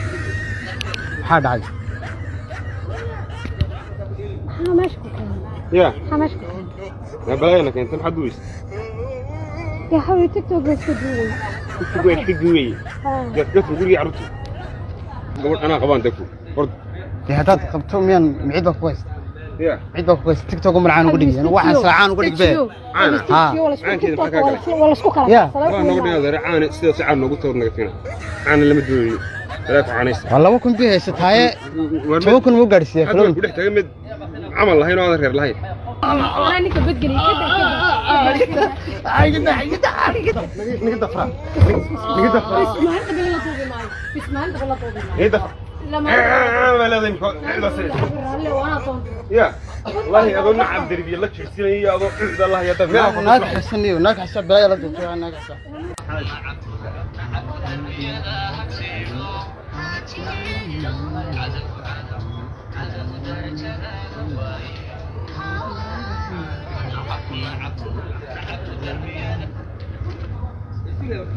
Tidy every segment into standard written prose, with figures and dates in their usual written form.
Maxaa dhacay? Maxaa meesha ku keenay? Ya. Maxaa meesha ku keenay? Yaa balaayana keentay, maxaad duweysa? Dee xawi TikTok baa iska duubay. TikTok waa iska duwayey. Haa. Gasgasku gurigii carruurta. Gabadh anaa qabaan dadku. Hor. Dee haddaad qabto miyaan micid baa ku haysta? Ya. Micid baa ku haysta, TikTok uma caan uga dhigayaan, waxaan saacaan uga dhig bee. Caana. Haa. Caankeeda maxaa kaa galay? Waa laisku kala Ya. kacsaday. Waa nooga dhigay adeer caane, sidaas si caan noogu tood naga tina. Caana lama doonayo. Balaa ku caanaysa. Waa 2000 bii haysataaye, 10,000 ma u gaadhsiiyaa? Hadda Kaloo ku dhex taagan mid camal lahayn oo aadan reer lahayn. Anaa ninka badgeliyay, ka Naga dafra, naga dafra. Bis maalinta bala la duubi maayo. Bis maalinta bala la duubi maayo. Ee daf. Lama. Baa leedahay imka cidaas. Raalle waana doonta. Ya. Wallahi adoo nacab derbiye la jirsinaya adoo cid Allah ya daf meel. Naag xisaniyo, naag xisa, balaaya la duubtay, naag xisa.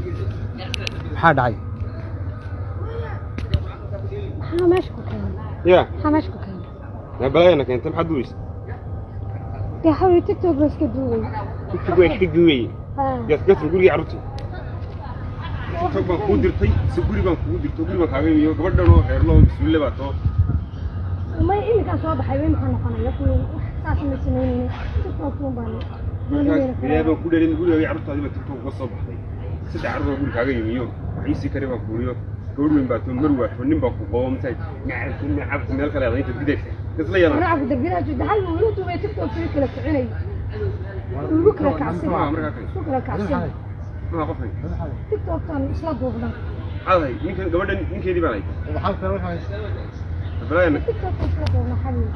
Maxaa dhacay? Maxaa meesha ku keenay? Ya. Maxaa meesha ku keenay? Yaa balaayana keentay, maxaad duweysa? Dee xawi TikTok baa iska duubay. TikTok waa iska duwayey. Haa. Gasgasku gurigii carruurta. TikTok baan kuu dirtay, si guri baan kugu dirtay, guri baan kaaga imiyo gabadhan oo reerlo oo bismille baa too. May iminkaan soo baxay, way maxaa noqonaya kuwi wax saas ma samaynaynin, TikTok uun baan Markaas ilaahay baan ku dheerin gurigaaga carruurtaadii baa TikTok uga soo baxday. Saddex carruur baa guri kaaga imiyo. Wax iisii kare baan kuuriyo. Gabadh weyn baa too, mar waa too, nin baa ku qabo masaaj. Nacabta nacabta meel kale aad inta gudaysa. Isla yana. Anaa darbiyada joogta hal uu igu duubay TikTok, uu kala kicinay, igu kala kacsan. Ma markaa kale. Igu kala kacsan. Ma qofay. TikTok-tan isla duubnay. Caday ninkan gabadhan ninkeedii baan hay. Balaayana. TikTok-tan isla duubnay xabiib.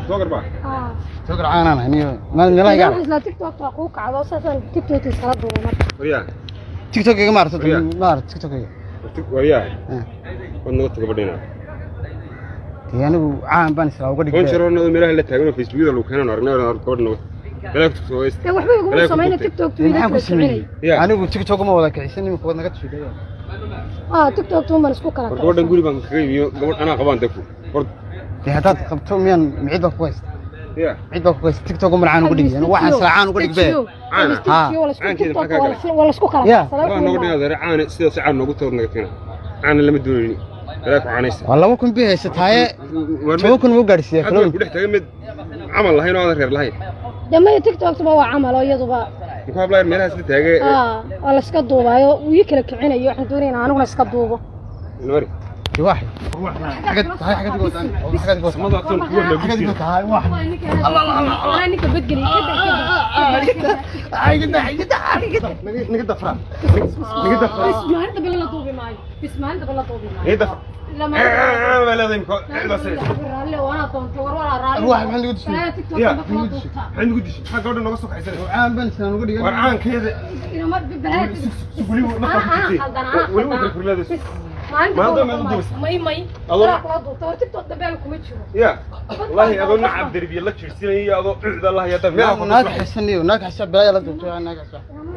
Soo garbaa. Haa. Soo caanaan aniyo meelaha gaar. Isla TikTok-ta kuu kacdo, saasaan TikTok iskala duubnay marka. Waryaa. TikTok iga maarto. Riyaa. Maarto TikTok iga. Waryaa. Eh. Waad naga taga gabadhina. Dee anigu caan baan isla uga dhig Toban bee. jeer horna meelaha la taagan oo Facebookyada lagu keenan aragnay oo gabadh naga. Balaa ku soo haysta. Dee waxba iguma Balaa ku samayna duubtay. TikTok Dee uu iga maxaan kala ku sameeyey? kicinay. Ya. Anigu TikTok ma wada kicisan, imika waad naga tushiday. Haa, TikTok uun baan isku kala War gabadhan guri baan kaga imiyo gabadh anaa qabaan dadku. Hor. Dee haddaad qabto miyaan micid baa ku haysta? Ya. Micid baa ku haysta, TikTok uma caan uga dhigayaan, waxaan saacaan uga dhig bee. Caana. Haa. Caankeeda maxaa kaa galay? Waa laisku kala Ya. kacsaday. Waa nooga dhigay adeer caane, sidaas si caan noogu tood naga tina. Caana lama doonayo. Balaa ku caanaysa. Waa 2000 bii haysataaye, 10,000 ma u gaadhsiiyaa? Hadda Kaloo ku dhex taagan mid camal lahayn oo aadan reer lahayn. Dee may TikTok-tuba waa camal oo iyaduba. Muxuu hablaayar meelahaas la taagay? Haa, waa la iska duubaayo, wuu ii kala kicinayo, waxaan doonaya inaan aniguna iska duubo. Mari. Dee wax xagad tahay, xagad iga wataan, xagad iga wataan. Samada tan kuwa lagu Xagad iga jiro. tahay wax. Anaa ninka badgeliyay, ka Naga dafra, naga dafra. Bis maalinta bala la duubi maayo. Bis maalinta bala la duubi maayo. Ee daf. Lama. Baa leedahay imka cidaas. Raalle waana doonta, war walaa raalle. Wax maxaa lagu dishay? Balaa TikTok Ya. ma kula duubta. Maxay nagu dishay? Maxaa gabadha nooga soo kaxaysanay? Caan baan isla uga dhigay. War caankeeda. Inama balaa. Weli wuu nafta ku Anaa jirtay. khaldan, anaa Weli wuu khaldan. firfirleedays. Bis maalinta Maanta bala ma la duubeysa? May may. Adoo- Balaa kula duubta, war TikTok dambe kuma jiro. Ya. Wallahi adoo nacab derbiye la jirsinaya adoo cid Allah ya daf meel. Naag xisaniyo, naag xisa, balaaya la duubtay, naag xisa.